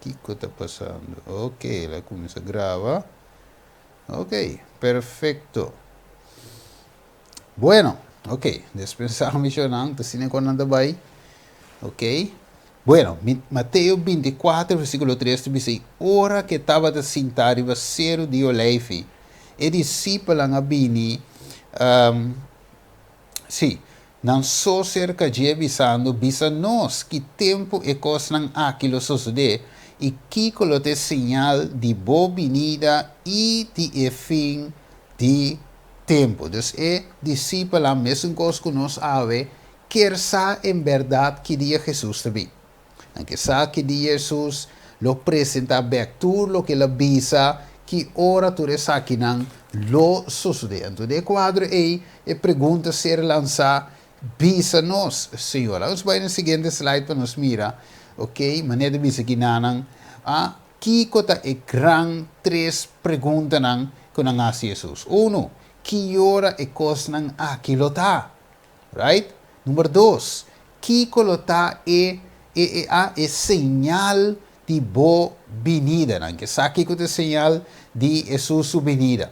Kiko ta pasando? Ok, el a kuminsá graba. Ok, perfekto. Bueno, ok, despensá mi shownan, ta asina kon nan ta bai. Ok. Bueno, Mateo 24, versíkulo 3 ta bisa, I ora ku e tabata sintá riba seru di Oleifi, e disipelnan a bini, um, sí, nan so serka dje bisando, Bisa nos ki tempu e kosnan aki lo sosodé, i kiko lo ta e señal di bo binida i di e fin di tempu. Dus e disipelnan, mesun kos ku nos awe, kier sa en bèrdat ki dia Hesus ta bin. Nan ke sa ki dia Hesus lo presentá bèk tur loke el a bisa, ki ora tur esakinan lo sosodé. Anto den e kuadro ei e pregunta ser lansá, Bisa nos, Señor. Laga nos bai na e siguiente slide pa nos mira, ok, manera ta bisa kinanan, a kiko ta e gran tres preguntanan ku nan hasi Hesus. Unu, ki ora e kosnan aki lo ta? Right? Number dos, kiko lo ta e e e a e señal di bo binida? Nan ke sa kiko ta e señal di Hesus su binida.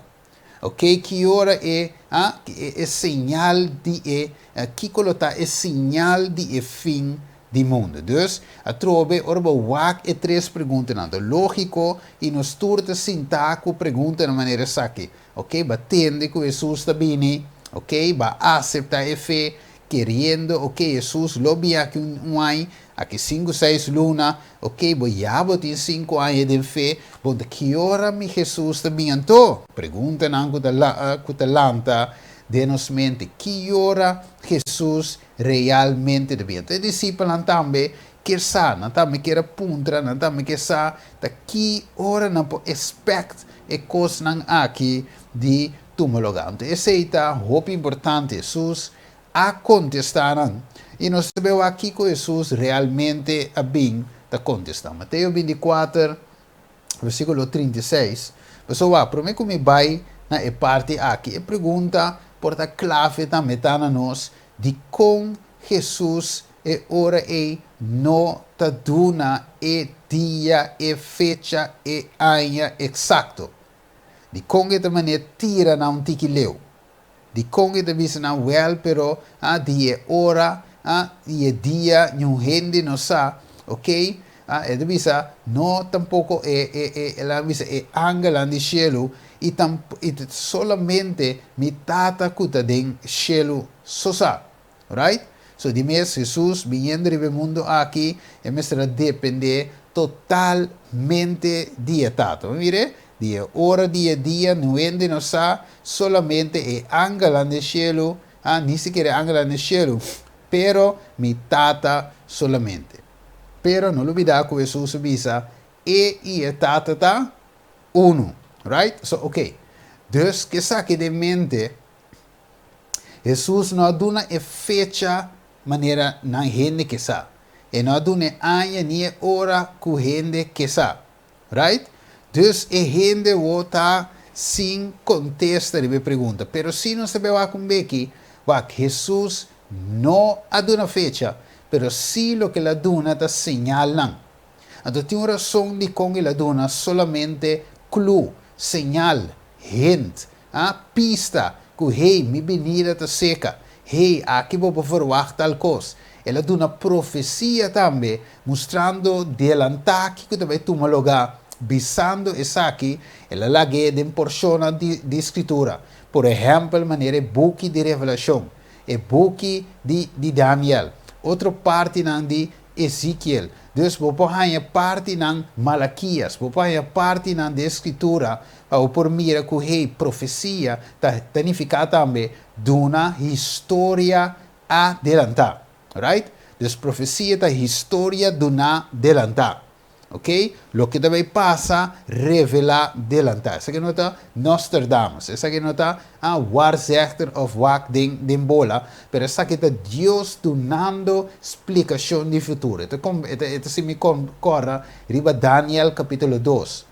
Ok, ki ora e a e e señal di e kiko lo ta e señal di e fin di mundu? Dus, atrobe ora bo wak e tres preguntanan ta lógiko i nos tur ta sintá ku preguntanan manera esaki. Ok, ba tende ku Hesus ta bini, ok, ba aseptá e fe, keriendo, ok, Hesus lo bin aki un un aña, aki sinku seis luna, ok, bo ya bo tin sinku aña den fe, bon ta ki ora mi Hesus ta bin anto? Preguntanan ku ta ku ta lanta den nos mente, ki ora Hesus realmente ta bin? Anto e disipelnan tambe kier sa, nan tambe kier a puntra, nan tambe kier sa ta ki ora nan por expect e kosnan aki di tuma lugá. Anto esei ta hopi importante. Hesus a kontestá nan. I nos ta beu aki kiko Hesus realmente a bin ta kontestá. Mateo 24, versíkulo 36. Pasobra wak, promé ku mi bai na e parti aki, e pregunta por ta klave tambe ta na nos, Dikon Hesus e ora ei no ta duna e dia, e fecha, e aña eksakto. Dikon e ta manera tira nan un tiki leu? Dikon e ta bisa nan wèl pero a di e ora a i e dia niun hende no sa, oke? A e ta bisa no tampoko e e e el a bisa e angelnan di shelu i tamp i solamente mi Tata ku ta den shelu so sa. Right? So di mes Jesus biniendo riba e mundo aki e mester a depende totalmente di e Tata. Bo mire, di e ora di e dia no hende no sa, solamente e angelnan den shelu, ah, ni sikiera e angelnan den shelu, pero mi Tata solamente. Pero no lubida ku Jesus a bisa, E i e Tata ta unu. Right? So, ok. Dus, ke esaki den mente, Hesus no a duna e fecha manera nan hende ke sa. E no a duna e aña ni e ora ku hende ke sa. Right? Dus e hende wo ta sin kontesta riba e pregunta. Pero si nos ta bai wak un beki, wak, Hesus no a duna fecha, pero si loke el a duna ta señalnan. Anto tin un rason dikon el a duna solamente clue, señal, hint. A pista ku hey, mi binida ta seka. Hey, aki bo por verwagt tal kos. El a duna profesia tambe, mustrando delantá kiko ta bai tuma lugá. Bisando esaki, el a lag'é den porshonnan di di Skritura, por ehèmpel manera e buki di Revelashon, e buki di di Daniel, otro partinan di Ezekiel. Dus bo por haña partinan Malakias, bo por haña partinan den Skritura Pa bo por mira ku hey, profesia ta ta nifiká tambe duna historia adelantá. Right? Dus profesia ta historia duná delantá. Ok? Loke ta bai pasa, revelá delantá. Esaki no ta Nostradamus. Esaki no ta ah, waarzegter òf wak den den bola, pero esaki ta Dios dunando splikashon di futuro. E ta e ta e ta simi kòrda riba Daniel kapítulo dos.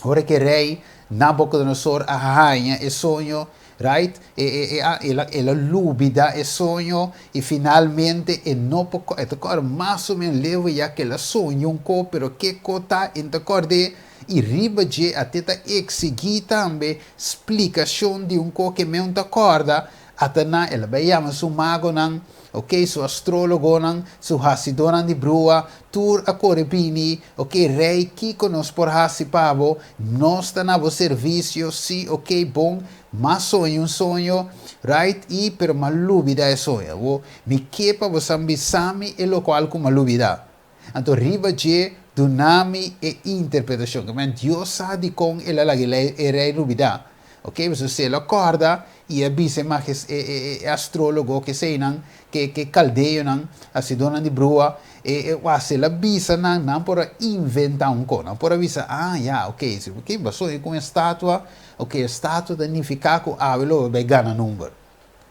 Ora ku e rei Nabukodonosor a haña e soño, Right? E, e, e, el a, el a lubidá e soño i finalmente e no por, e ta kòrda mas o ménos leu ya ku el a soña un kos, pero kiko ta, e no ta kòrd'é i riba dje ata ta eksigí tambe splikashon di un kos ku e no ta kòrda, ata na el a bai yama su magonan, ok, su astrólogonan, su hasidónan di bruha, tur a kore bini, ok, rei, kiko nos por hasi pa bo, nos ta na bo servisio, si, ok, bon, m'a soña un soño, right, i pero m'a lubidá e soño. Bo, mi ke pa bo bisa mi e lokual ku m'a lubidá. Anto riba dje duna mi e interpretashon. Ke men Dios sa di kon el a laga e rei lubidá. Ok, so si el a kòrda i a bisa e, e, e astrólogo ku eseinan, ku kaldeonan, hasidónan di bruha, e, e, si el a bisa nan, nan por a inventá un kos, nan por a bisa, ah, ya, ok, si, ok, bo a soña ku un estatua, ok, estatua ta nifiká ku awe lo bai gana number.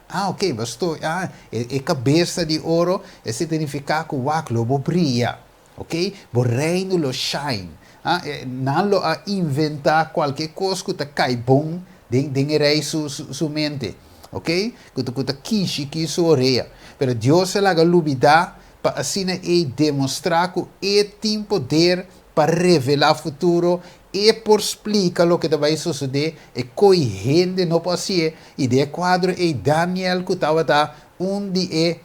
Ah, ok, bastó, ah, e, e kabes di oro, esei ta nifiká ku wak lo bo bria, ok? Bo reino lo shine. Ah, nan lo a inventá kualke kos ku ta kai bon den, den rei su, su, su mente, ok? Ku ta kishi ki su orea. Pero Dios a laga lubidá pa asina e demostrá ku e tin poder pa revelá futuro e por splika loke ta bai susedé e kos hende no por i den e kuadro e Daniel ku tabata un di e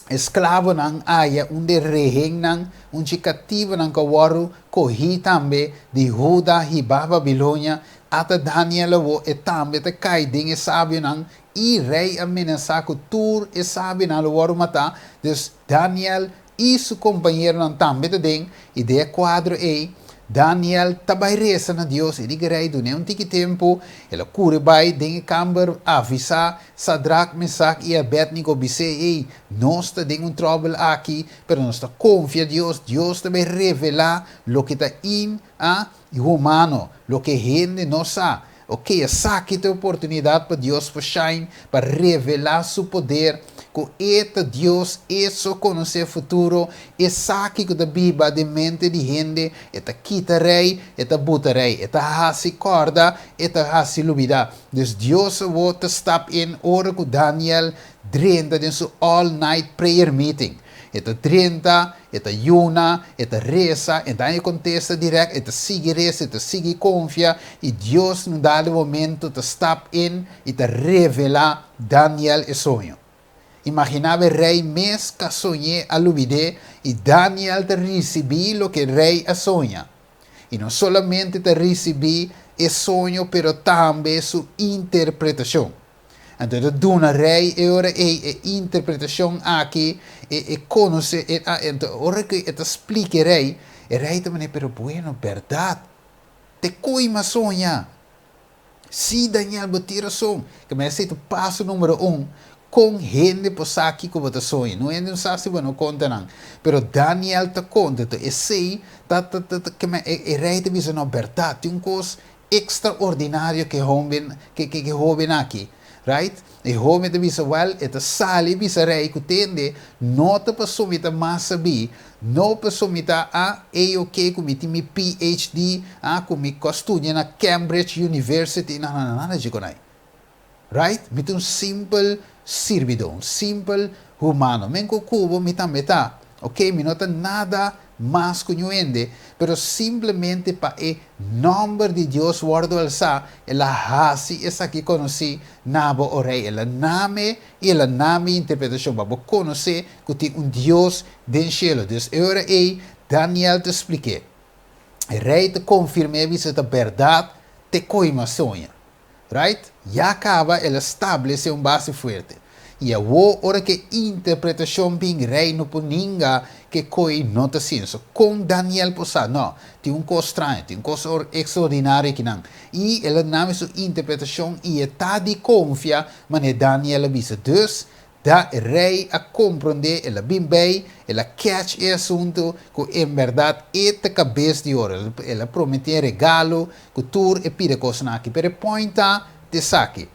esklavonan aya, un di rehennan, un di katibunan ku a wòrdu kohí tambe di Huda hibá Babilonia, ata Daniel wo e tambe ta kai den e sabionan i rei a menasá ku tur e sabionan lo wòrdu matá. Dus Daniel i su kompañeronan tambe ta den i den e kuadro ei Daniel ta bai resa na Dios i di rei dun'é un tiki tempu, el a kore bai den e kamber avisá Sadrak, Mesak i Abednego, bis'é, ei, nos ta den un trouble aki, pero nos ta konfia Dios, Dios ta bai revelá loke ta in a humano, loke hende no sa. Ok, esaki ta oportunidat pa Dios pa shine, pa revelá su poder, ku e ta Dios, e so konosé futuro, esaki ku ta biba den mente di hende, e ta kita rei, e ta buta rei, e ta hasi kòrda, e ta hasi lubidá. Dus Dios ta step in ora ku Daniel drenta den su all night prayer meeting. E ta drenta, e ta yuna, e ta resa, e ta kontestá direkt, e ta sigui resa, e ta sigui konfia, i Dios na dado momento ta step in i ta revelá Daniel e soño. Imaginá rei mes ku a soña a lubid'é i Daniel ta risibí loke rei a soña. I no solamente ta risibí e soño, pero tambe su interpretashon. Anto, duna rei e ora e, e interpretashon aki e, e konosé e, anto, ora ku e ta splika rei, e rei tambe, pero bueno, berdat. Te kos m'a soña. Si Daniel, bo tin rason, ku mi ta paso number 1, kon hende por sa kiko bo ta soña. No hende no sa si bo no konta nan. Pero Daniel ta konta, esei ta ta ta, ta ku e, e rei ta bisa no berdat, tin un kos ekstraordinario ku hóben ku hóben aki. Right? E hóben ta bisa well, e ta sali bisa rei ku tende, no ta paso mi ta mas sabí, no paso mi ta a e ok ku mi tin mi PhD, a ku mi a studia na Cambridge University, no, no, no, nada di esei. Right? Mi ta un simpel sirbidó, un simpel humano. Menko ku bo mi tambe ta. Ok, mi no ta nada mas ku hende, pero simplemente pa e nòmber di Dios wòrdu alsá, el a hasi esaki konosí na bo o rei. El a name i el a name interpretashon, pa bo konosé ku tin un Dios den shelu. Dus e ora ei Daniel ta splik'é. E rei ta konfirm'é bisa ta berdat te kos m'a soña. Right? Ya kaba el a establesé un base fuerte. I awor ora ku interpretashon bin rei no por ninga ku kos no ta asina. So, kon Daniel por sa, no, tin un kos straño, tin un kos ekstraordinario akinan. I el a name su interpretashon i e ta di konfia, manera Daniel a bisa. Dus, da rei a komprondé, el a bin bei, el a catch e asuntu, ku en berdat e ta kabes di oro. El a prometé regalo, ku tur e pide kosnan aki. Pero e point ta, t'esaki.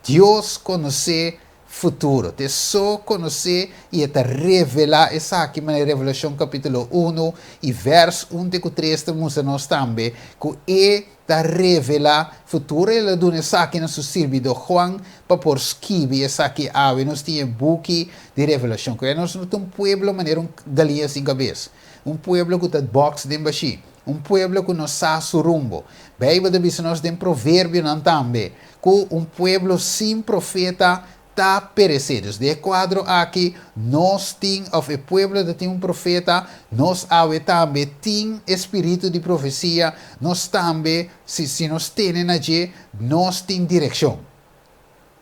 Dios konosé futuro. T'e so konosé i e ta revelá esaki manera Revelashon kapítulo unu i vèrs un te ku tres ta mustra nos tambe ku e ta revelá futuro. El a duna esaki na su sirbidó Juan pa por skibi esaki. Awe nos tin e buki di Revelashon. Ku nos no ta un pueblo manera un galiña sin kabes, un pueblo ku ta bòks den bashí, un pueblo ku no sa su rumbo. Beibel ta bisa nos den Proverbionan tambe ku un pueblo sin profeta ta peresé. Dus den e kuadro aki nos tin, òf e pueblo ta tin un profeta, nos awe tambe tin e spiritu di profesia, nos tambe, si si nos tene na dje, nos tin direkshon.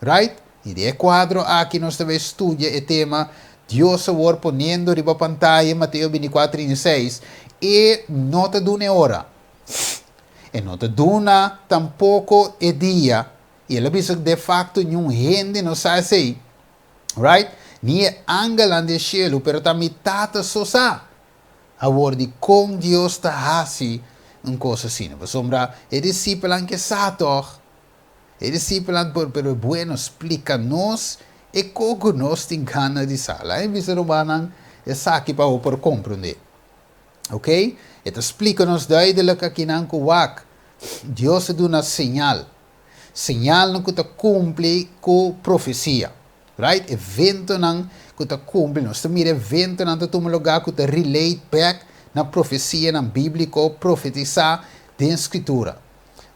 Right? I den e kuadro aki nos ta bai studia e tema Dios awor poniendo riba pantaya Mateo 24, 36, e no ta duna e ora. E no ta duna tampoko e dia, i el a bisa ku de fakto niun hende no sa esei, right? Ni e angelnan den shelu, pero ta mi Tata so sa. Awor dikon Dios ta hasi un kos asina? Pasobra e disipelnan ke sa tòg. E disipelnan por, pero bueno, splika nos e kos ku nos tin gana di sa. Laga mi bisa rumannan esaki pa bo por komprondé. Ok? E ta splika nos duidelijk akinan ku wak, Dios a duna señal. Señalnan ku ta kumpli ku profesia. Right? Eventonan ku ta kumpli. Nos ta mira eventonan ta tuma lugá ku ta relate back na profesianan bíbliko profetisá den Skritura.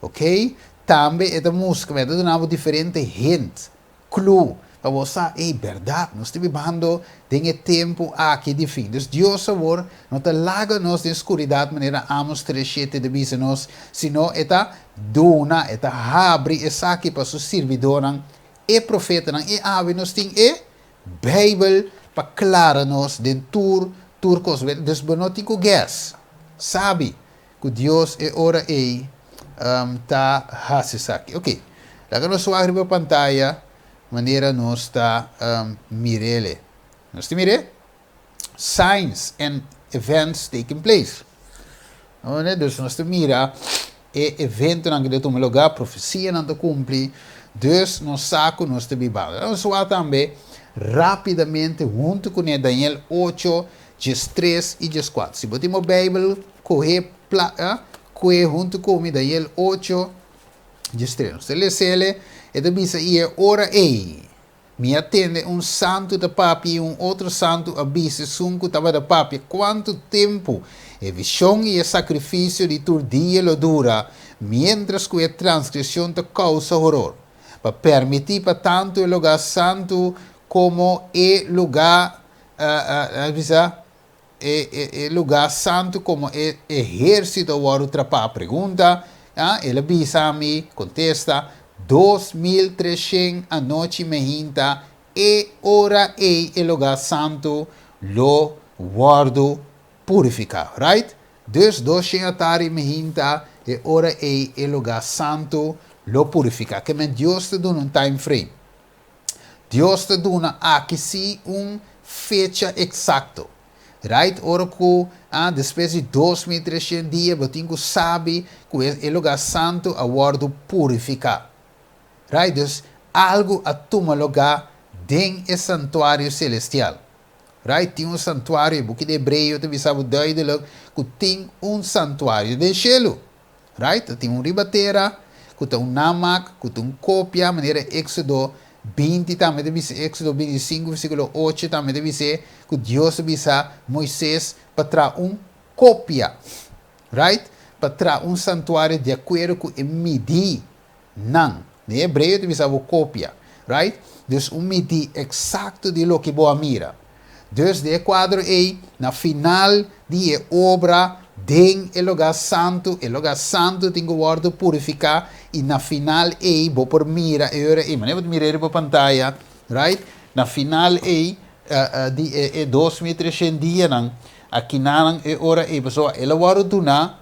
Ok? Tambe e ta mustra, e ta duna bo diferente hint. Clue, pa bo sa, ey, berdad, nos ta bibando den e tempu aki di fin. Dus Dios awor no ta laga nos den scuridad manera Amos tres shete ta bisa nos, sino e ta duna, e ta habri esaki pa su sirbidornan, e profetanan, i awe nos tin e Bijbel pa clara nos den tur, tur cos. Dus bo no tin cu guess. Sabi cu Dios e ora ey ta haci esaki. Ok, laga nos wak riba pantaya manera nos ta mirele. Nos ta mire? Signs and events taking place. Dus nos ta mira e eventonan cu ta tuma lugar, profecianan ta cumpli, dus nos sa cu nos ta biba. Nos wak tambe rapidamente hunto cu ne Daniel ocho, 13 i 14. Si bo tin bo Beibel, kohe pla, kue huntu ku mi Daniel 8, 13. Nos ta les'ele, e ta bisa, I e ora ei, mi a tende un santu ta papia i un otro santu a bisa esun ku tabata papia, Kuantu tempu e vishon i e sakrifisio di tur dia lo dura, miéntras ku e transgreshon ta kousa horor, pa permití pa tantu e lugá santu komo e lugá a bisa e e lugá santu komo e ehérsito a wòrdu trapá? Pregunta, El a bisa mi, kontesta, 2300 anochi mehinta e ora ei e lugá santu lo wòrdu purifiká. Right? Dus 200 atari mehinta e ora ei e lugá santu lo purifiká. Ke men Dios ta duna un time frame. Dios ta duna aki sí un fecha eksakto. Right ora ku a despues di 2300 dia bo tin ku sabi ku e lugá santu a wòrdu purifiká. Right? Dus algu a tuma lugá den e santuario selestial. Right? Tin un santuario, e buki di Hebreo ta bisa bo duidelik ku tin un santuario den shelu. Right? Ta tin un riba tera ku ta un namak, ku ta un kopia, manera Éksodo 20 tambe ta bisa, Éksodo 25 versíkulo 8 tambe ta bis'é ku Dios a bisa Moisés pa traha un kopia, right? Pa traha un santuario di akuerdo ku e midí nan. Den hebreo ta bisa bo kopia, right? Dus un midí eksakto di loke bo a mira. Dus den e kuadro ei, na final di e obra den e lugá santu, e lugá santu tin ku wòrdu purifiká, i na final ei bo por mira e ora ei, manera bo ta mira ei riba pantaya, right? Na final ei di e 2300 dianan, akinanan e ora ei, pasobra el a wòrdu duná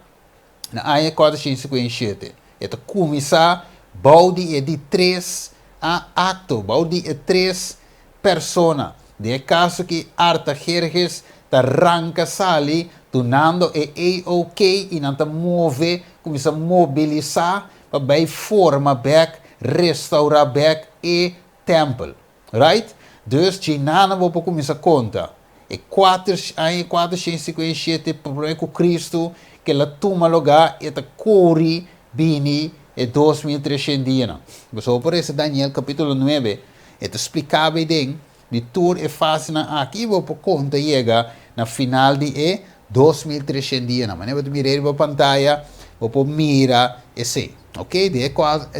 Na aña 457, e ta kuminsá bou di e di tres a akto, bou di e tres persona. Den e kaso aki Artaherhes ta ranka sali dunando e A-OK i nan ta move, kuminsá mobilisá pa bai forma bèk, restourá bèk e tèmpel. Right? Dus djinana bo por kuminsá konta. E 4 aña 457 promé ku Kristu ku el a tuma lugá, e ta kore bini e 2300 dianan. Bo por lesa Daniel kapítulo 9, e ta splika bon di tur e fasenan aki, bo por konta yega na final di e 2300 dianan. Mas bo mira riba pantaya, bo por mira esei. Ok? Di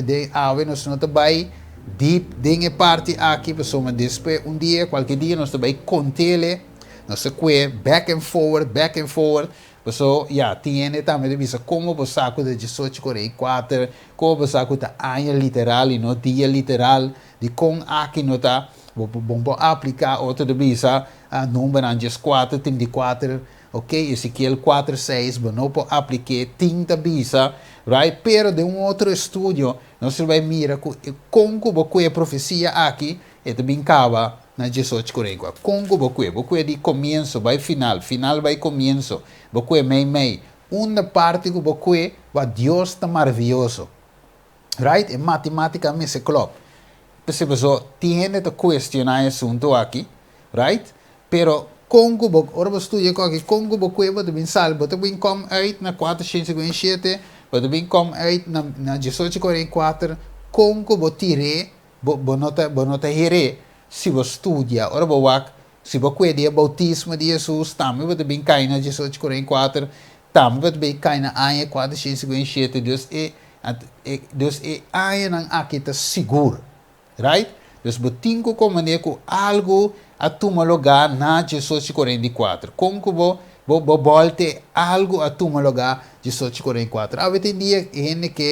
di awe nos no ta bai deep den e parti aki, pasobra despues un dia, kualke dia nos ta bai kont'é, nos ta kue back and forward, back and forward. So, ya, tin tambe di bisa kon bo sa ku ta 1844, kon bo sa ku ta aña literal i no dia literal, di kon aki no ta, bo bon apliká otro di bisa, a number nan 4, 34, ok, Ezekiel 4, 6, bo no por apliká, tin ta bisa, right? Pero den un otro estudio, nos ta bai mira kon ku bo kue profesia aki, e ta bin kaba na 1844. Kon ku bo kue di komienso, bai final, final bai komienso, bo kue mei mei, un parti ku bo kue, wa Dios ta maravioso. Right? E matemátika mester klòp. Pesei so, tin ta kuestioná e asuntu aki, right? Pero kon ku bo, ora bo studia aki, kon ku bo kue, bo bin sal, bo bin kom uit na 457, bo bin kom uit na 1844, kon ku bo tir'é, bo no ta here, si bo studia, ora bo wak, si bo kue di boutismo di Jesus, tambe bo bin kai na 1844, tambe bo bin kai na aña 457. Dus e añanan aki ta sigur, right? Dus bo tin ku komprondé ku algu a tuma lugá na 1844. Kon ku bo volte algu a tuma lugá 1844. Awe tin dia hende ku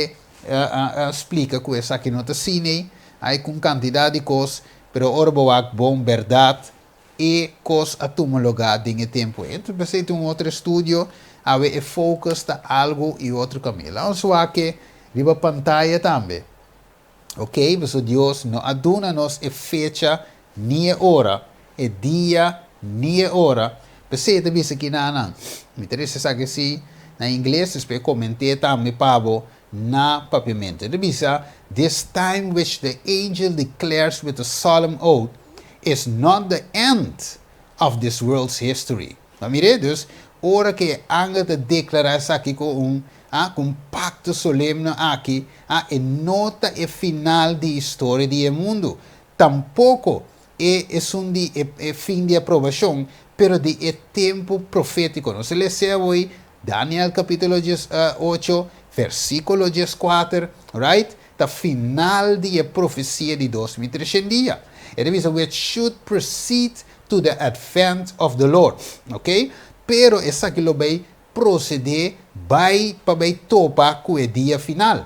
splika ku esaki no ta asina, ai ku kantidat di kos, pero ora bo wak bon berdat e kos a tuma lugá den e tempu. Anto, bo tin un otro estudio, awe e focus ta algu i otro kaminda. Ban wak riba pantaya tambe. Ok, pasobra Dios no a duna nos e fecha ni e ora, e dia ni e ora. Pesei ta bisa aki na, mi ta lesa aki si na ingles, despues koment'é tambe pa bo na papiamentu. E ta bisa, "This time which the angel declares with a solemn oath is not the end of this world's history." Ma mira, dus, ora ku angel ta deklará esaki ku un pakto solemne aki, e no ta e final di historia di mundu. Tampoko e un di e fin di aprobashon, pero di e tempu profétiko. Nos a lesa awe Daniel kapítulo 8, versíkulo 14, right? Ta final di profesia di 2300 dia. E ta bisa, "which should proceed to the advent of the Lord." Ok? Pero esaki lo bai prosedé bai pa bai topa ku e dia final.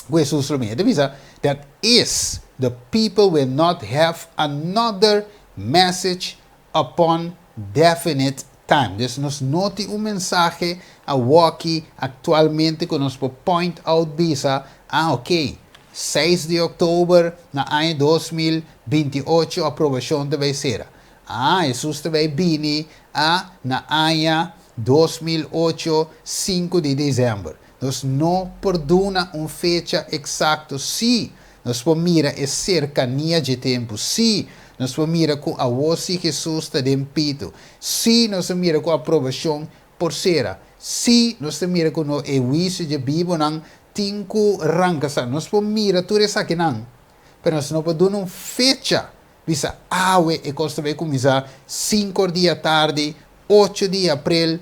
Jesus lo. E ta bisa, "That is, the people will not have another message upon definite time." Dus nos no tin un mensahe awoki aktualmente ku nos por point out bisa, ah, ok, 6 di òktober na aña 2028 aprobashon ta bai sera. Ah, Jesus ta bai bini a na aña 2008, 5 di desèmber. Nos no por duna un fecha eksakto. Sí, nos por mira e serkania di tempu. Sí, nos por mira ku awor sí Jesus ta den pito. Sí, nos por mira ku aprobashon por sera. Sí, nos por mira ku no e huisio di bibunan tin ku ranka. Nos por mira tur esakinan. Pero nos no por duna un fecha. Bisa, awe e kos ta bai kuminsá 5 di atardi, 8 di aprel,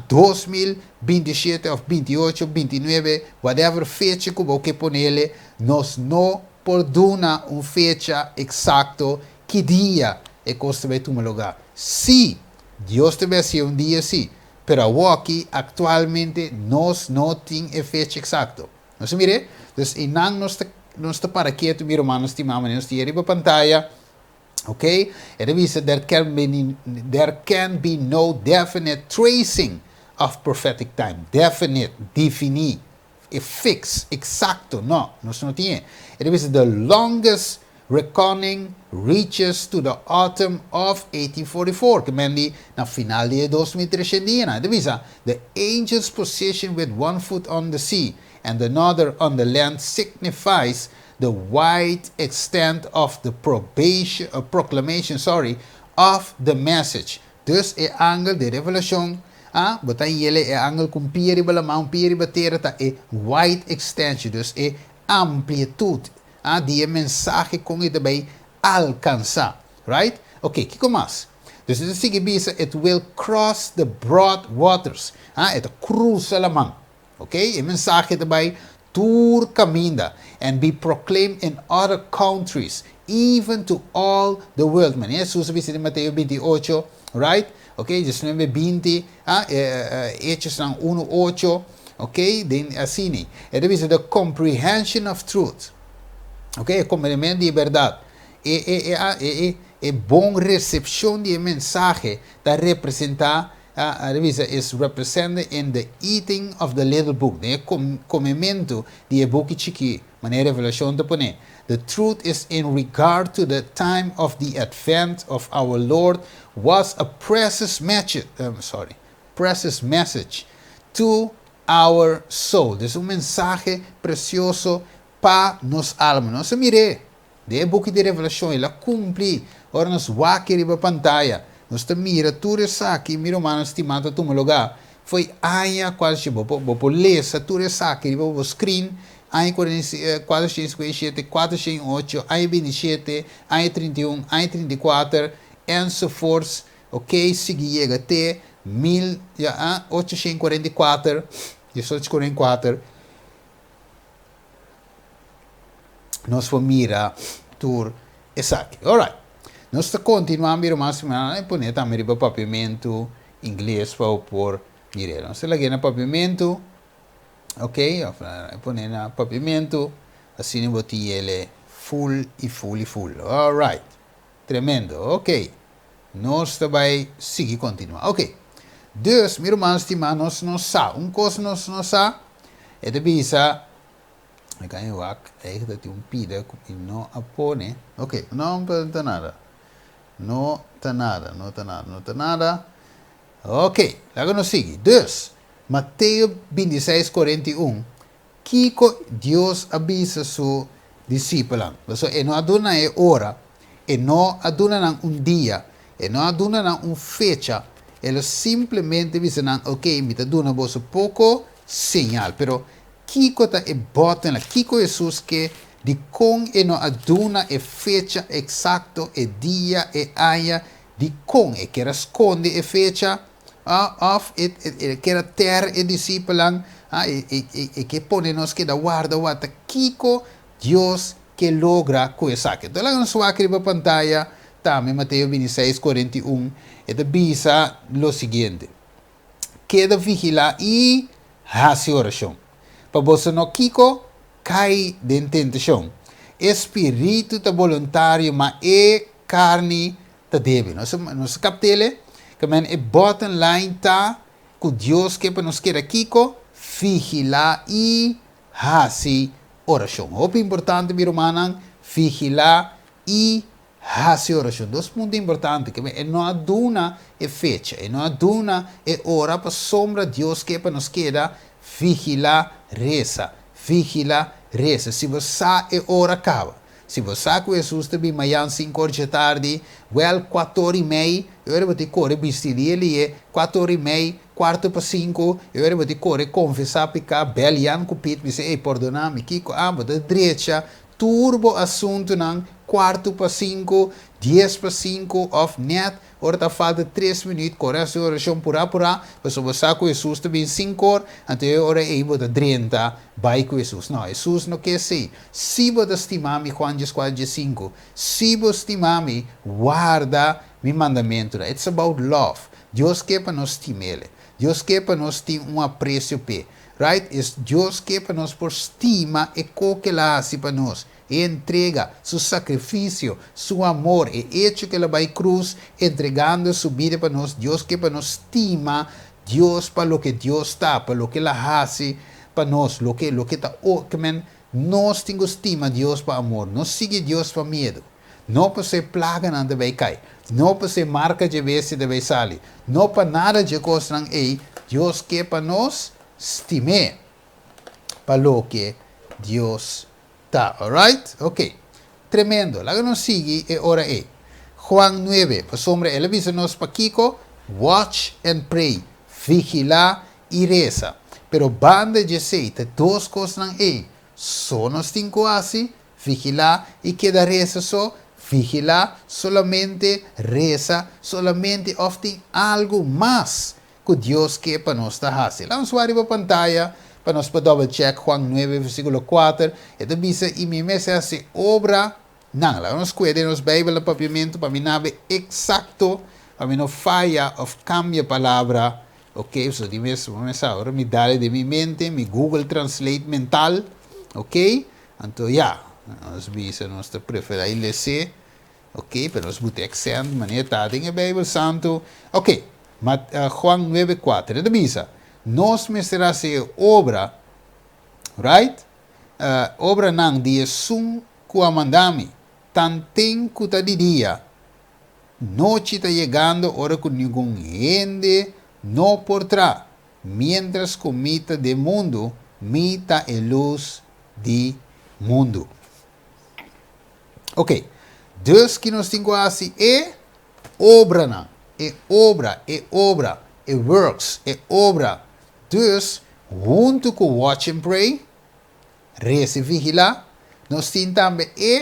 2027 òf 28, 29, whatever fecha ku bo ke pone, nos no por duna un fecha eksakto ki dia e kos ta bai tuma lugá. Sí, Dios ta bai un dia sí, pero aki aktualmente nos no tin e fecha eksakto. Nos mira? Dus einan nos ta para ketu, mi ruman stimá, nos tin riba pantaya. Ok? E ta bisa, "There can be no definite tracing of prophetic time." Definite, definí, e fix, eksakto, no, nos no tin. E ta bisa, "The longest reckoning reaches to the autumn of 1844," ke men di na final di 2300 dia. E ta bisa, "The angel's position with one foot on the sea and another on the land signifies the wide extent of the probation, proclamation, sorry, of the message. Dus e angel di Revelashon, ah, bo ta yele e angel ku un pia riba laman, un pia riba tera, ta e wide extension, dus e amplitut, ah, di e mensahe kon e ta bai alkansá. Right? Ok, kiko mas? Dus e ta sigui bisa, it will cross the broad waters. Ah, e ta krusa laman. Ok, e mensahe ta bai tur kaminda, and be proclaimed in other countries, even to all the world. Manera Hesus a bisa den Mateo 28, right? Ok, 19, 20, ah, Hechosnan 1, 8, ok, den asina. E ta bisa the comprehension of truth. Ok, e komprendementu di e bèrdat. E, e, e, e, e, e bon resepshon di e mensahe ta representá. A revisa is represented in the eating of the little book, den e komementu di e buki chikí, manera Revelashon ta pone. The truth is in regard to the time of the advent of our Lord was a precious message, sorry, precious message to our soul. Dus un mensahe presioso pa nos alma. Nos a mir'é Den e buki di Revelashon el a kumpli. Ora nos wak riba pantaya, nos ta mira tur esaki, mi rumannan stimá, ta tuma lugá. Fo'i aña kual bo por, bo por lesa tur esaki riba bo screen, aña 457, 408, aña 27, aña 31, aña 34, enzovoorts, ok, sigui yega te 1844, 1844. Nos por mira tur esaki. Alright. Nos ta kontinuá mira mas semana i pone tambe riba papiamentu ingles pa bo por mir'é. Nos ta lag'é na papiamentu, ok, òf pone na papiamentu, asina bo tin yele full i full i full. Alright. Tremendo. Ok. Nos ta bai sigui kontinuá. Ok. Dus, mi ruman stimá, nos no sa. Un kos nos no sa, e ta bisa, Mi kan e wak, eigenlijk tin un pida ku mi no a pone. Ok, no ta nada. No ta nada, no ta nada, no ta nada. Ok, laga nos sigui. Dus, Mateo 26, 41, kiko Dios a bisa su disipelnan? Pasobra e no a duna nan e ora, e no a duna nan un dia, e no a duna nan un fecha. El a simplemente bisa nan, ok, mi ta duna boso poko señal. Pero Kiko ta e bòtenla? Kiko Hesus ke? Dikon e no a duna e fecha eksakto, e dia, e aña? Dikon e kier a skonde e fecha? Òf e kier a tèr e disipelnan? E ke pone nos keda warda wak ta kiko Dios ke logra ku esaki? Enton laga nos wak riba pantaya tambe Mateo 26, 41, e ta bisa lo siguiente. Keda vigilá i hasi orashon, pa boso no kiko kai den tentashon. E spiritu ta boluntario, ma e karni ta débil. Nos nos a kapt'el? Ke men e bottom line ta ku Dios ke pa nos keda kiko? Vigilá i hasi orashon. Hopi importante, mi rumannan, vigilá i Hasi orashon. Dos punto importante, ke e no a duna e fecha, e no a duna e ora pasobra Dios ke pa nos keda vigilá resa, vigilá resa. Si bo sa e ora kaba, si bo sa ku Hesus ta bin mayan sinku or dje tardi, wèl kuator i mei, e ora bo tin kore bisti lie lie, kuator i mei, kuarto pa sinku, e ora bo tin kore konfesá piká, bèl Jan ku Piet bisa, ey pordoná mi, kiko? Ah, bo ta drecha Tur bo asuntunan kuartu pa sinku, dies pa sinku òf nèt ora ta falta tres minüt, kore hasi orashon purá purá, pasobra bo sa ku Hesus ta bin sinkor, anto e ora ei bo ta drenta bai ku Hesus. No, Hesus no ke esei. Si bo ta stima mi, Juan 14, 15, si bo stima mi, warda mi mandamentunan. It's about love. Dios ke pa nos stim'El. Dios ke pa nos tin un apresio p'E. Right? Es Dios ke pa nos por stima e ko ke El a hasi pa nos, e entrega, Su sakrifisio, Su amor, e echo ke El a bai krus entregando Su bida pa nos. Dios ke pa nos stima Dios pa loke Dios ta, pa loke El a hasi pa nos, loke loke ta o ke men nos tin ku stima Dios pa amor, no sigui Dios pa miedu. No pasobra e plaganan ta bai kai, no pasobra e marka dje bestia ta bai sali, no pa nada dje kosnan ei, Dios ke pa nos stim'é pa loke Dios Ta, alright? Ok. Tremendo. Laga nos sigui e ora ei. Juan 9, pasobra el a bisa nos pakiko? Watch and pray. Vigilá i resa. Pero banda di esei, ta dos kosnan ei so nos tin ku hasi, vigilá i keda resa so, vigilá solamente, resa solamente òf tin algu mas ku Dios ke pa nos ta hasi? Laga nos wak riba pantaya pa nos por double check Juan 9 versíkulo 4, e ta bisa, I mi mester hasi obra nan. Laga nos kue den nos Beibel na papiamentu pa mi nabe eksakto, pa mi no faya òf kambia palabra. Ok, so di mes bo mes sa, ora mi dal den mi mente, mi Google Translate mental, ok, anto ya, nos bisa nos ta preferá i les'é, ok, pero nos buta accent manera ta den e Beibel Santu, ok, Mat, Juan nuebe kuater, e ta bisa, nos mester hasi e obra, right, obranan di esun ku a manda mi, tanten ku ta di dia, Nochi ta yegando ora ku ningun hende no por tra. Miéntras ku mi ta den mundu, mi ta e lus di mundu. Oke, dus ki nos tin ku hasi? E obranan, e obra, e obra, e works, e obra. Dus, huntu ku watch and pray, resa i vigilá, nos tin tambe e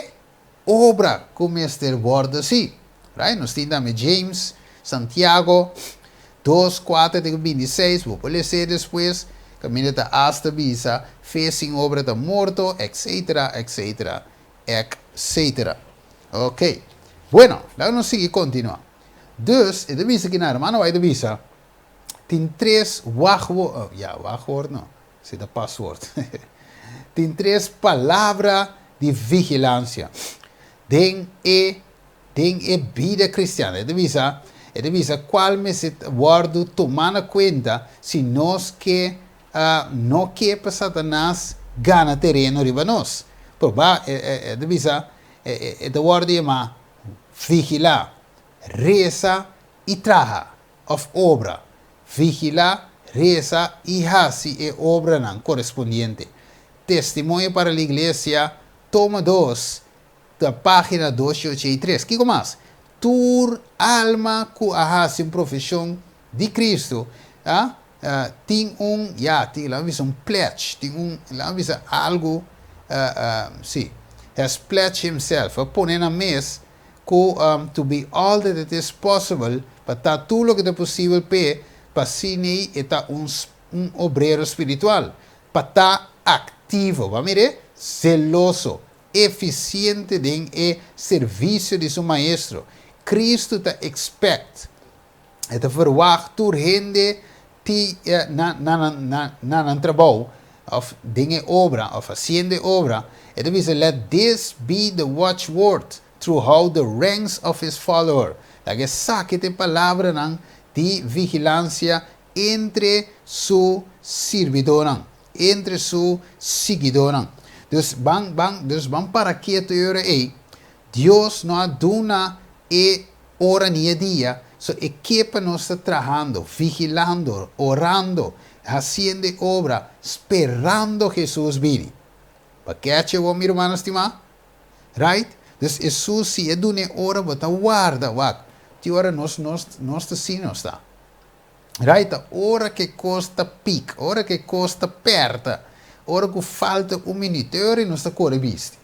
obra ku mester wòrdu hasí. Right? Nos tin tambe James, Santiago, 2, 4 te ku 26, bo por les'é despues, kaminda ta asta bisa, fe sin obra ta morto, etcetera, etcetera, etcetera. Ok. Bueno, laga nos sigui kontinuá. Dus, e ta bisa kinan, hermano White ta bisa, tin tres wachtwoord, oh, ya, wachtwoord no, Si ta paswoord. Tin tres palabra di vigilancia den e den e bida cristiano. E ta bisa, e ta bisa cual mester wordo tuma na cuenta si nos ke no ke pa Satanas gana tereno riba nos. Proba e e ta bisa e e ta wordo yama vigila, reza y traha of obra. Vigilá, resa i hasi e obranan korespondiente. Testimonio para la Iglesia, tomo dos, ta página 283. Kiko mas? Tur alma ku a hasi un profeshon di Kristu, a, tin un, ya, tin, laga bisa un pledge, tin un, laga bisa algu, si, has pledged himself, a pone nan mes ku to be all that it is possible, pa ta tur loke ta posibel p'e, pa asina e ta un un obrero spiritual, pa ta aktivo, bo a mir'é? Zeloso, efisiente den e servisio di su Maestro. Kristu ta expect, e ta verwagt tur hende ti na na na na nan trabou, òf den e obra, òf hasiendo e obra, e ta bisa, Let this be the watchword throughout the ranks of his follower. Laga esaki ta e palabranan di vigilansia entre su sirbidónan, entre su siguidónan. Dus ban ban dus ban para ketu e ora ei. Dios no a duna e ora ni e dia, so e ke pa nos ta trahando, vigilando, orando, hasiendo e obra, sperando Hesus bini. Bo a keche bo, mi rumannan stimá? Right? Dus Hesus si e duna e ora, bo ta warda, wak, tin ora nos nos nos ta si nos ta. Right? Ta ora ke kos ta pik, ora ke kos ta pèrta, ora ku falta un minüt, te ora nos ta kore bisti.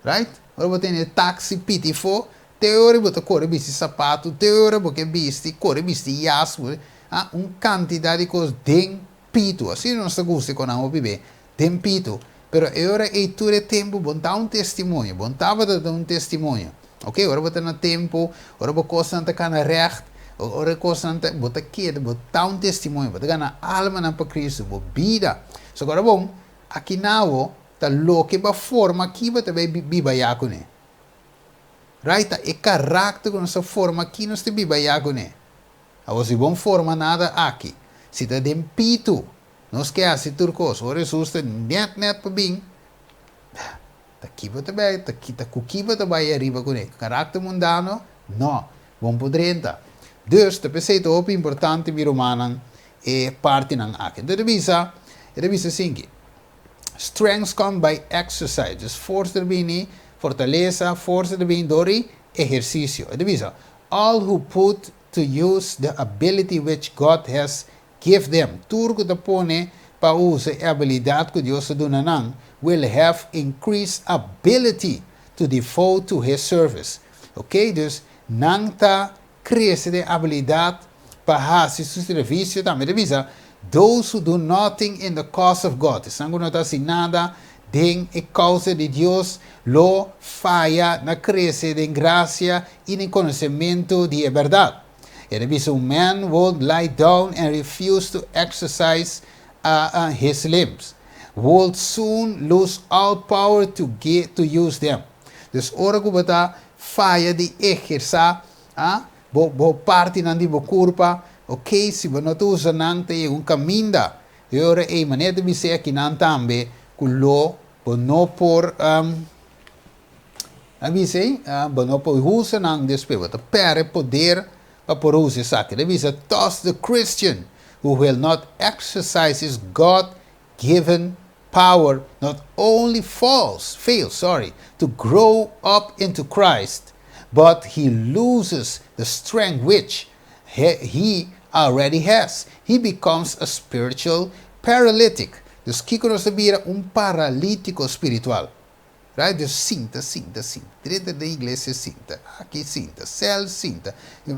Right? Ora bo tene taxi piti fo, te ora bo ta kore bisti sapatu, te ora bo ke bisti, kore bisti yas, bo, ah, un kantidad di kos den pitu. Asina nos ta gusta kon nan hopi be, den pitu. Pero e ora ei tur e tempu bo no ta un testimonio, bo no tabata ta un testimonio. Ok, ora bo ta na tempu, ora bo kosnan ta kana règt, ora e kosnan ta, bo ta keda, bo ta un testimonio, bo ta gana almanan pa Cristo, bo bida. So ora bon, aki nawo, Ta loke bo a forma aki bo ta bay biba ya kuné. Right? Ta e karakter ku nos a forma aki nos ta biba ya kuné. Awor si bo no forma nada aki, si ta den pitu nos ke hasi tur kos, ora Hesus ta nèt nèt pa bin, ta ki bo ta bay, ta ki ta ku ki bo ta bay ariba kuné? Karakter mundano? No, bo no por drenta. Dus ta p'esei ta hopi importante mi rumannan e partinan aki. Enton e ta bisa, e ta bisa asinki. Strength come by exercise. Dus forsa ta bini, fortalesa, forsa ta bini dor di ehersisio. E ta bisa, all who put to use the ability which God has give them, tur ku ta pone pa usa e abilidat ku Dios a duna nan, will have increased ability to devote to His service. Ok, dus nan ta krese den abilidat pa hasi su servisio tambe. Ta bisa, those who do nothing in the cause of God, esnan ku no ta hasi nada den e kousa di Dios, lo faya na krese den grasia i den konosementu di e bèrdat. E ta bisa, un man would lie down and refuse to exercise his limbs, would soon lose all power to get to use them. Dus ora ku bo ta faya di ehersá bo bo partinan di bo kurpa, ok, si bo no ta usa nan ta yega un kaminda. E ora ei manera ta bis'é akinan tambe ku lo bo no por a bisa ei, bo no por usa nan despues, bo ta pèrdè poder pa por usa esaki. Ta bisa, Thus the Christian who will not exercise his God given power not only falls, fails, sorry, to grow up into Christ, but he loses the strength which he already has. He becomes a spiritual paralytic. Dus kiko nos ta bira? Un paralítiko spiritual. Right? Dus sinta, sinta, sinta. Drenta den iglesia sinta. Aki sinta. Cel sinta.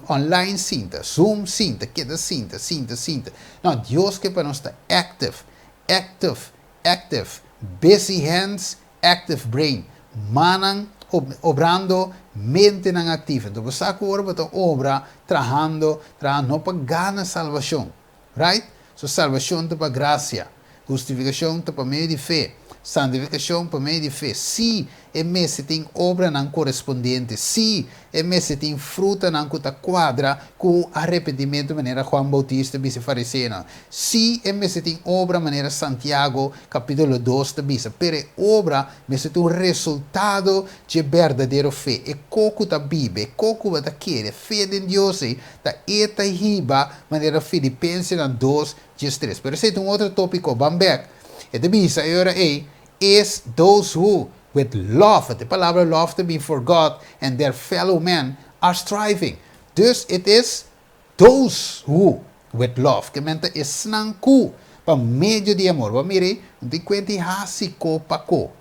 Online sinta. Zoom sinta. Keda sinta, sinta, sinta. No, Dios ke pa nos ta active, active, active. Busy hands, active brain. Mannan obrando, mentenan aktivo. Anto, bo sa ku ora bo ta obra, trahando, trahando no pa gana salbashon. Right? So, salbashon ta pa grasia. Hustifikashon ta pa medio di fe. Santifikashon pa medio di fe. Si e mester tin obranan korespondente. Si e mester tin frutanan ku ta kuadra ku arepentimentu manera Juan Bautista a bisa fariseonan. Si e mester tin obra manera Santiago kapítulo 2 ta bisa. Pero e obra mester tin un resultado dje berdadero fe. E kos ku ta biba, e kos ku bo ta kere, fe den Dios ei, ta e ta hiba manera Filipensenan 2, 13. Pero esei ta un otro tópiko, ban bèk. E ta bisa e ora ei, is those who with love, e palabra love to be for God and their fellow men are striving. Dus it is those who with love, ke men ta esnan ku pa medio di amor. Bo mira, no tin kuenta di hasi ko pa ko.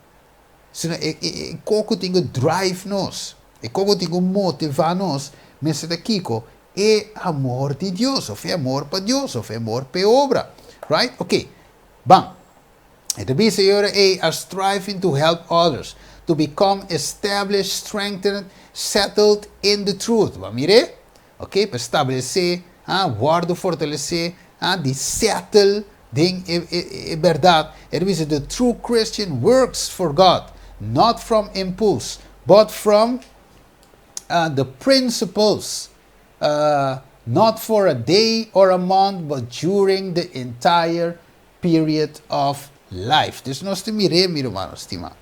Sino e kos ku tin ku drive nos, e kos ku tin ku motivá nos, mester ta kiko? E amor di Dios, òf e amor pa Dios, òf e amor pa obra. Right? Ok. Ban. E ta bisa ei are striving to help others to become established, strengthened, settled in the truth. Ban mira? Ok, pa establesé, wòrdu fortalesé, di settle den e bèrdat. E ta bisa the true Christian works for God, not from impulse, but from the principles, not for a day or a month, but during the entire period of life. Dus nos ta mir'é, mi ruman stimá.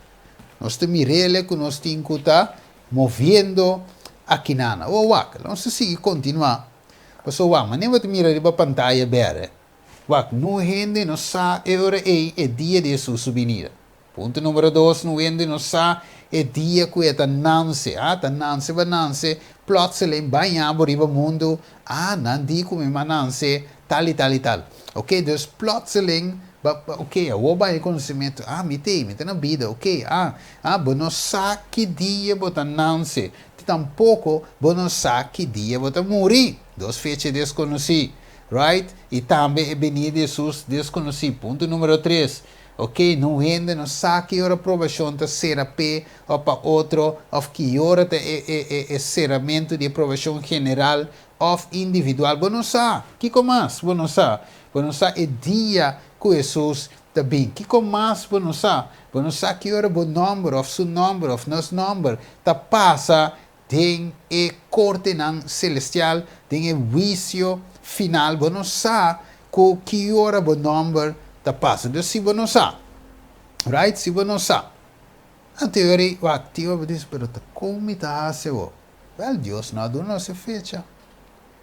Nos ta mir'é ku nos tin ku ta moviendo akinan. O wak, nos ta sigui kontinuá. Paso wak, ma bo mira riba pantaya bèrdè. Wak, niun hende no sa e ora ei e dia di Hesus su binida. Punto number 2, niun hende no sa e dia ku e ta nanse. Ah, ta nanse, b'a nanse, plotseling baña riba mundu. Ah, nan di ku mi a nanse, tal i tal i tal. Ok, dus plotseling, ok, awor bai konosementu. Ah, mi tin, mi tin na bida, ok. Ah, bo no sa ki dia bo ta nanse. Tampoko bo no sa ki dia bo ta muri. Dos fecha deskonosí. Right? I tambe e binida di Hesus deskonosí. Punto number 3. Ok, niun hende no sa ki ora probashon ta sera p'e òf pa otro, òf ki ora ta e seramentu di probashon general òf individual. Bo no sa. Kiko mas? Bo no sa. Bo no sa e dia ku Hesus ta bin. Kiko mas bo no sa? Bo no sa ki ora bo nòmber, òf su nòmber, òf nos nòmber, ta pasa den e kortenan selestial, den e huisio final. Bo no sa ku ki ora bo nòmber ta pasa. Dus si bo no sa, right? Si bo no sa. Anto wak, tio bisa, pero ta kon mi ta hasi bo? Well, Dios no a duna nos fecha.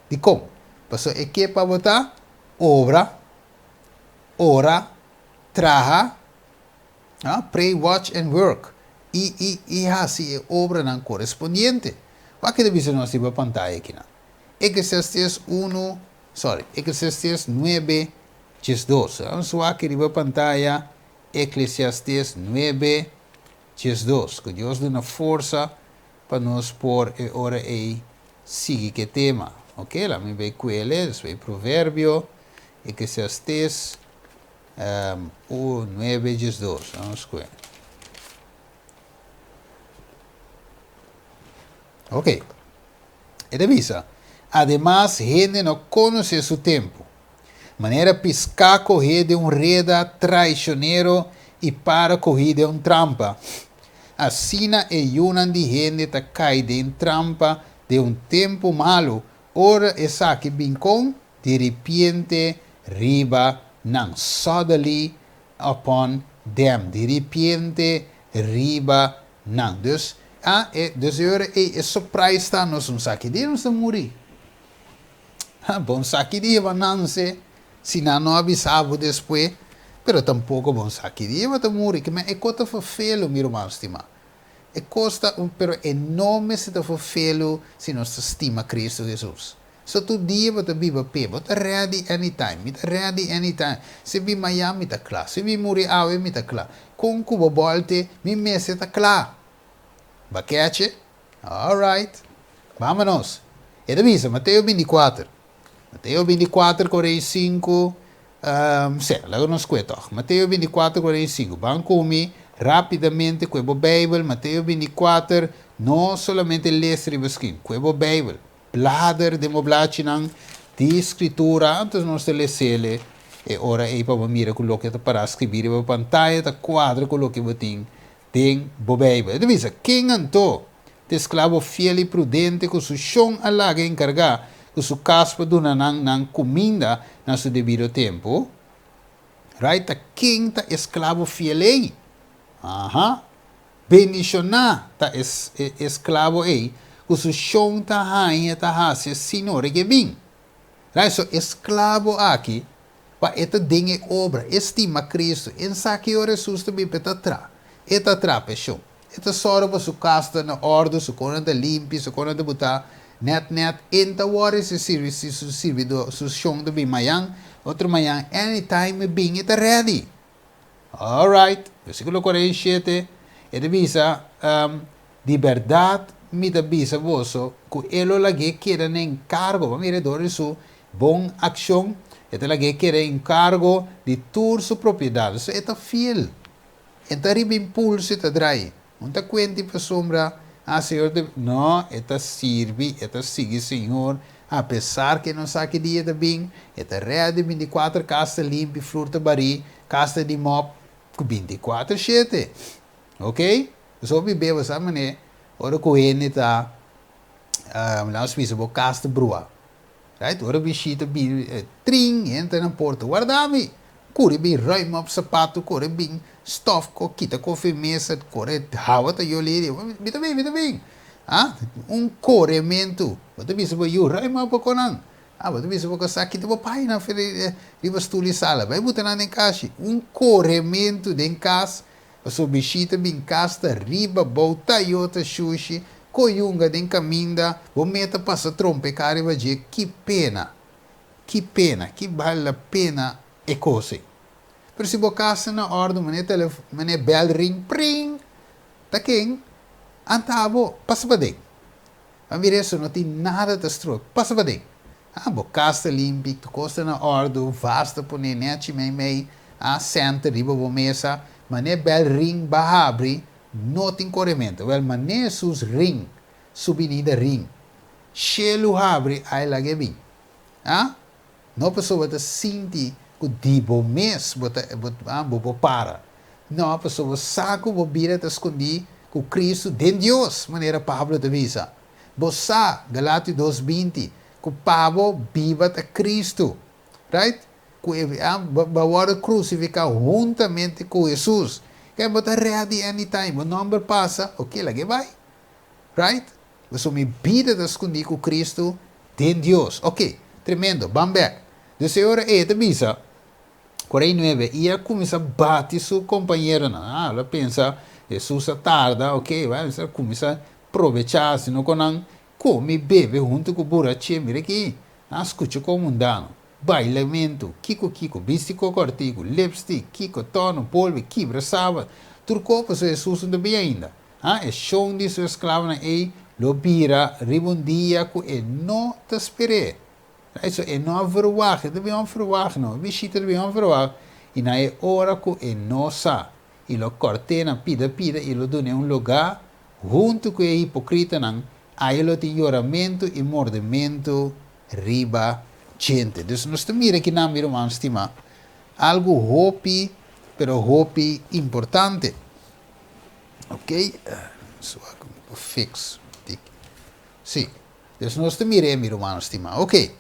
Di kon? Paso e ke pa bo ta obra, ora, traha. Ah, pray, watch and work. I i i hasi e obranan korespondiente. Wak ke ta bisa nos riba pantaya akinan. Eclesiastes unu, sorry, Eclesiastes nuebe, 12. Nos wak riba pantaya Eclesiastes nuebe, 12. Ku Dios duna forsa pa nos por e ora ei sigui ku e tema. Ok, laat mi bai kuele, despues Proverbio, Eclesiastes u nuebe 12. Vamos kue. Ok. E ta bisa, Ademas hende no konosé su tempu. Manera piská kohé den un reda traishonero i para kohí den un trampa, asina e yunan di hende ta kai den trampa den un tempu malu ora esaki bin kon diripiente riba nan, suddenly upon them, diripiente riba nan. Dus, a, e, dus e ora ei e surprise ta nos un sa ki dia nos ta muri. Ha, bon sa ki dia bo nanse, si nan no a bisa bo despues, pero tampoco bon sa ki dia bo ta muri. Ke men e kos ta ferfelu, mi ruman stima. E kos ta un, pero e no mester ta ferfelu si nos ta stima Cristo Jesus. So tur dia bo ta biba p'e, bo ta ready anytime, mi ta ready anytime. Si bin mañan mi ta kla, si mi muri awe mi ta kla. Kon ku bo bòlte, mi mester ta kla. Bakeche? Alright. Vámonos. E ta bisa, Mateo 24. Mateo 24, 45. Um, sè, laga nos kue tòg. Mateo 24, 45. Ban ku mi rápidamente kue bo Beibel. Mateo 24, no solamente lesa riba skin, kue bo Beibel. Blader den bo blachinan di Skritura, anto nos ta les'el e ora ei pa bo mira ku loke ta pará skribí riba bo pantaya ta kuadra ku loke bo tin den bo Beibel. E ta bisa, Ken anto ta e sklabo fiel i prudente ku su shon a laga enkargá ku su kas pa duna nan nan kuminda na su debido tempu? Right, ta ken ta e sklabo fiel ei? Aha. Bendishoná ta e esklabo ei ku su shon ta haña ta hasi asina ora ke bin. Right, so e sklabo aki, pa e ta den e obra, e stima Kristu, e sa ki ora Hesus ta bin pa e ta tra, e ta tra pa e shon. E ta sòru pa su kas ta na òrdu, su konan ta limpi, su konan ta butá nèt nèt, e no ta wòri si si su sirbidó, su shon ta bin mañan, otro mañan, anytime e bin e ta ready. Alright, versíkulo 47, e ta bisa, Di bèrdat mi ta bisa boso ku e lo lag'é keda na enkargo, bo mira dor di su bon akshon, e ta lag'é keda enkargo di tur su propiedat. So e ta fiel, e ta riba impulso e ta drai. Un ta kuenti pasobra, ah, Señor ta, no, e ta sirbi, e ta sigui Señor, apesar ku e no sa ki dia e ta bin, e ta ready 24 kas ta limpi, flur ta barí, kas ta di mòp, ku 24 shete. Ok? Pasobra hopi beba sa manera ora ku hende ta, laat bisa bo kas ta bruá. Right? Ora bishita bini, trin, hende ta na porta, warda mi! Kore bin ruim op sapato, kore bin stof ko kita kofi mesa, kore hawa ta yoli, mi ta bin, mi ta bin. Ah, un korementu. Bo ta bisa bo yu, ruim op konan. Ah, bo ta bisa bo kasá, kita bo pañanan riba stul di sala, bai buta nan den kashi. Un korementu den kas, Pasobra bishita bin kas ta riba bou Toyota shushi koyunga den kaminda bo meta pasa trompeká riba dje ki pena ki pena ki bal la pena e kos ei pero si bo kas ta na òrdu manera telefòn manera bèl ring pring ta ken anta abo pasa paden a mira eso no tin nada ta strobe pasa paden Ah, bo kas ta limpi, tur kos ta na òrdu, vas ta pone nèchi meimei, ah, sènter riba bo mesa, manera bèl ring ba habri, no tin korementu. Wèl, manera Hesus ring, su binida ring, shelu habri, ai lag'é bin. Ah, no pasobra bo ta sinti ku di bo mes bo ta, bo, ah, bo por para. No, pasobra bo sa ku bo bida ta skondí ku Kristu den Dios, manera Pablo ta bisa. Bo sa, Galatio dos 20, ku pa bo biba ta Kristu. Right? Ku e a bo a wòrdu krusifiká huntamente ku Hesus. Kei bo ta ready anytime. Bo nòmber pasa, oke, lag'é bai. Right? Pasobra mi bida ta skundí ku Kristu den Dios. Oke, tremendo. Ban bèk. Dus e ora ei e ta bisa. 49, i a kuminsá bati su kompañeronan. Ah, el a pensa, Hesus a tarda, ok, bai, a kuminsá probechá, sino ku nan kome i bebe huntu ku buraché. Mira aki, nan a skucha kon mundano, bailamentu, kiko kiko, bisti koko artigu, lipstick, kiko, tòno, bolbe, kibra sabat, tur kos, pasobra Hesus no ta bin ainda. Ah, e shon di su esklavonan ei lo bira riba un dia ku e no ta sper'é. Right? So e no a verwagt, e ta bin onverwagt no, e bishita ta bin onverwagt, i na e ora ku e no sa, i lo kòrt'é na pida pida i lo dun'é un lugá huntu ku e hipokritanan, ai lo tin yoramentu i mordementu riba djente. Dus nos ta mira kinan, mi ruman stimá, algu hopi, pero hopi importante. Ok, so fix. Sí. Dus nos ta mir'é, mi rumannan stimá. Oké,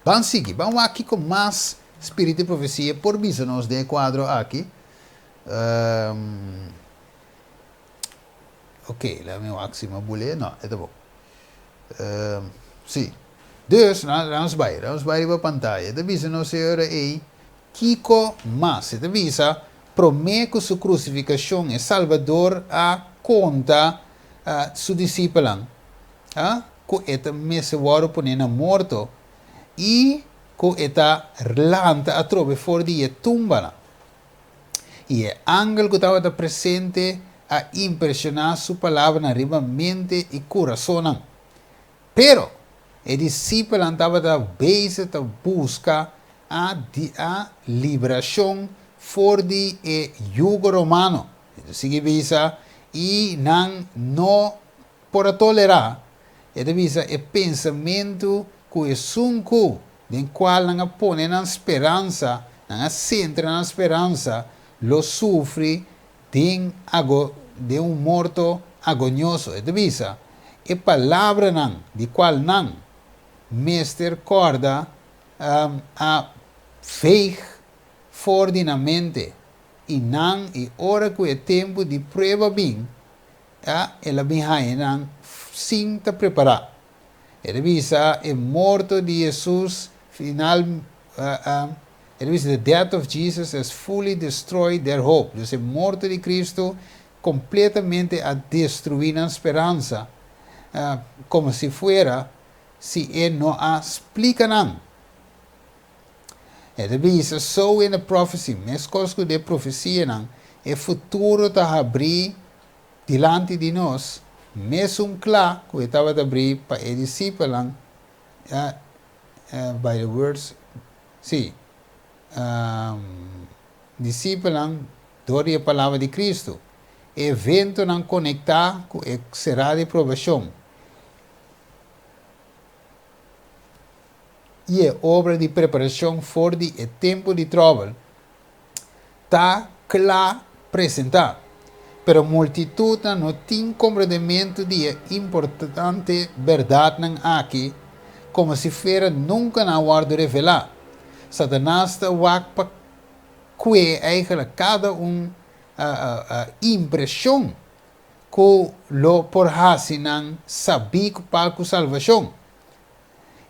ban sigui. Ban wak kiko mas Spiritu di Profesia por bisa nos den e kuadro aki. Oké, laga mi wak si mi a bul'é. No, e ta bon. Sí. Dus, laga nos bai. Laga nos bai riba pantaya. E ta bisa nos e ora ei kiko mas. E ta bisa, promé ku su krusifikashon, e Salbador a konta su disipelnan ku e ta mester wòrdu poné na morto i ku e ta lanta atrobe for di e tumbanan. I e angel ku tabata presente a impreshoná su palabranan riba mente i kurasonnan. Pero, e disipelnan tabata bezig ta buska a a librashon for di e yugo romano. E ta sigui bisa, I nan no por a tolerá, e ta bisa, e pensamentu ku esun ku den kual nan a pone nan speransa, nan a sentra nan speransa, lo sufri den ago den un morto agonioso. E ta bisa, E palabranan di kual nan mester kòrda a veeg for di nan mente, i nan, i ora ku e tempu di prueba bin, a el a bin haña nan sin ta prepará. E ta bisa e morto di Hesus final, e ta bisa the death of Jesus has fully destroyed their hope. Dus e morto di Cristo completamente a destrui nan speransa, como si fuera si e no a splica nan. E ta bisa, So in the prophecy, meskos ku den profesianan, e futuro ta habrí dilanti di nos, mesun kla ku e tabata habrí pa e disipelnan, by the words, sí, disipelnan dor di e palabra di Kristu. E eventonan konektá ku e será di probashon. I e obra di preparashon for di e tempu di tròbel ta kla presentá, pero multitutnan no tin komprendementu di e importante bèrdatnan aki komo si fuera nunka nan a wòrdu revelá. Satanas ta wak pa kue eigentlik kada un impreshon ku lo por hasi nan sabí ku pa ku salbashon.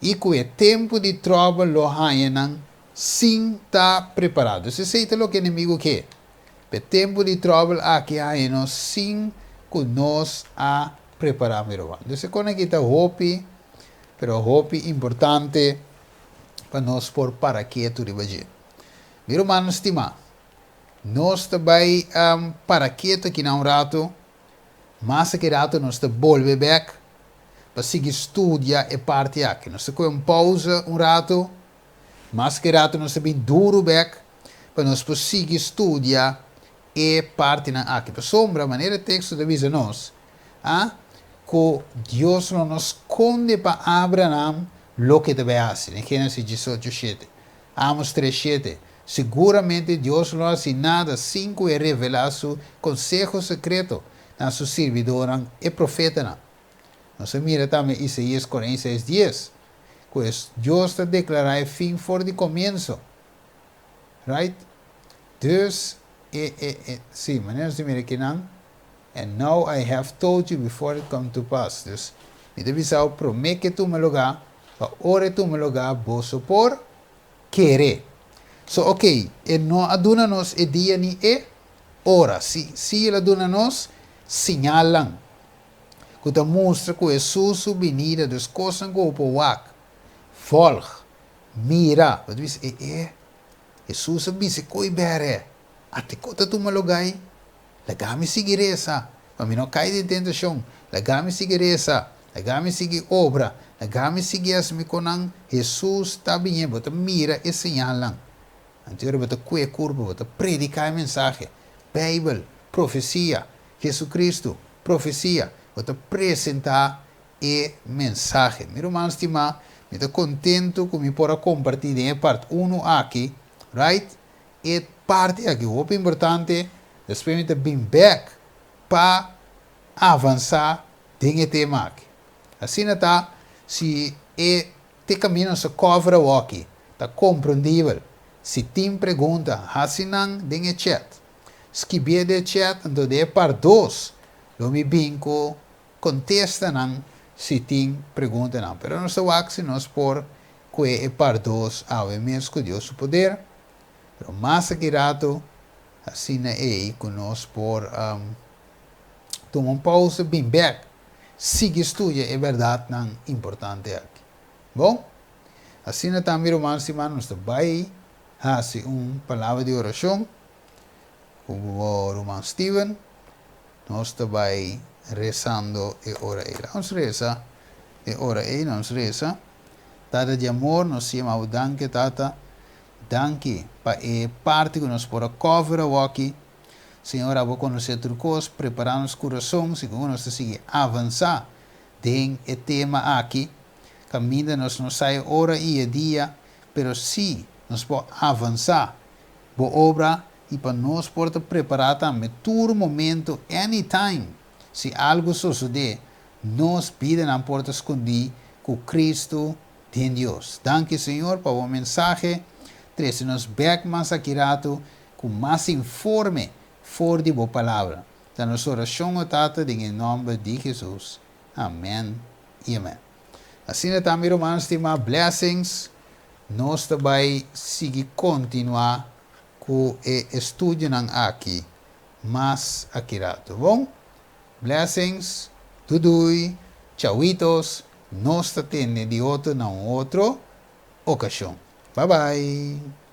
I ku e tempu di tròbel lo haña nan sin ta prepará. Dus esei ta loke enemigu ke, pa e tempu di tròbel aki haña nos sin ku nos a prepará mi ruman. Dus e kon aki ta hopi, pero hopi importante pa nos por para ketu riba dje. Mi rumannan stimá, nos ta bai para ketu aki na un ratu, mas aki ratu nos ta bolbe bèk pa sigui studia e parti aki. Nos ta kohe un pausa un ratu, mas ki ratu nos ta bin duru bek pa nos por sigui studia e partinan aki. Pasobra, manera e teksto ta bisa nos, a ku Dios lo no skonde pa Abraham loke ta bai hasi, den Génesis 18, 7, Amos 3, 7, Siguramente Dios lo no hasi nada sin ku e revelá su konseho sekreto na su sirbidónan, e profetanan. Nos a mira tambe Isaías 46, 10, ku e Dios ta deklará e fin for di komienso. Right? Dus, e, e, e, sí, manera nos ta mira akinan, And now I have told you before it come to pass. Dus, mi ta bisa bo promé ku e tuma lugá, pa ora e tuma lugá boso por kere. So ok, e no a duna nos e dia ni e ora. Si, si el a duna nos señalnan ku ta mustra ku Hesus su binida, dus kosnan ku bo por wak, volg, mira. Bo ta bisa, e e, Hesus a bisa koe bèrè, ate ku ta tuma lugá ei? Laga mi sigui resa, pa mi no kai den tentashon. Laga mi sigui resa, laga mi sigui obra, laga mi sigui hasi mi konan. Hesus ta biñe, bo ta mira e señalnan. Anto ora bo ta kue kurpa, bo ta prediká e mensahe. Beibel, profesia, Hesukristu, profesia, bo ta presentá e mensahe. Mi ruman stimá, mi ta kontentu ku mi por a kompartí den e part unu aki, right? E parti aki hopi importante, despues mi ta bin bek pa avansa den e tema aki. Asina ta, si e te kaminda nos a cover awoki ta komprendibel, si tin pregunta hasi nan den e chat. Skibié den e chat anto den e part dos lo mi bin ku kontestanan si tin preguntanan. Pero nos ta wak si nos por kue e part dos awe mes ku Dios su poder. Pero mas aki rato asina ei ku nos por tuma un pausa bin bek sigui studia e bèrdatnan importante aki. Bon, asina ta mi ruman stimá nos ta bai hasi un palabra di orashon ku bo ruman Steven. Nos ta bai resando e ora ei. Laga nos resa e ora ei, nos resa. Tata di amor, nos yama bo danki, Tata. Danki pa e parti ku nos por a cover awoki. Señor, abo konosé tur kos, prepará nos kurason segun ku nos ta sigui avansá den e tema aki. Kaminda nos no sa e ora i e dia, pero sí nos por avansá bo obra i pa nos por ta prepará tambe tur momento, anytime, si algu sosodé, nos bidanan por ta skondí ku Kristu den Dios. Danki Señor pa bo mensahe, trese nos bek mas aki ratu ku mas informe for di bo palabra. Ta nos orashon o Tata den e nomber di Jesus. Amen i amen. Asina ta mi ruman stima, blessings. Nos ta bai sigui kontinua ku e estudionan aki mas aki ratu. Bon? Blessings, dudui, chauitos, nos ta tende di otro na un otro okashon. Bye bye.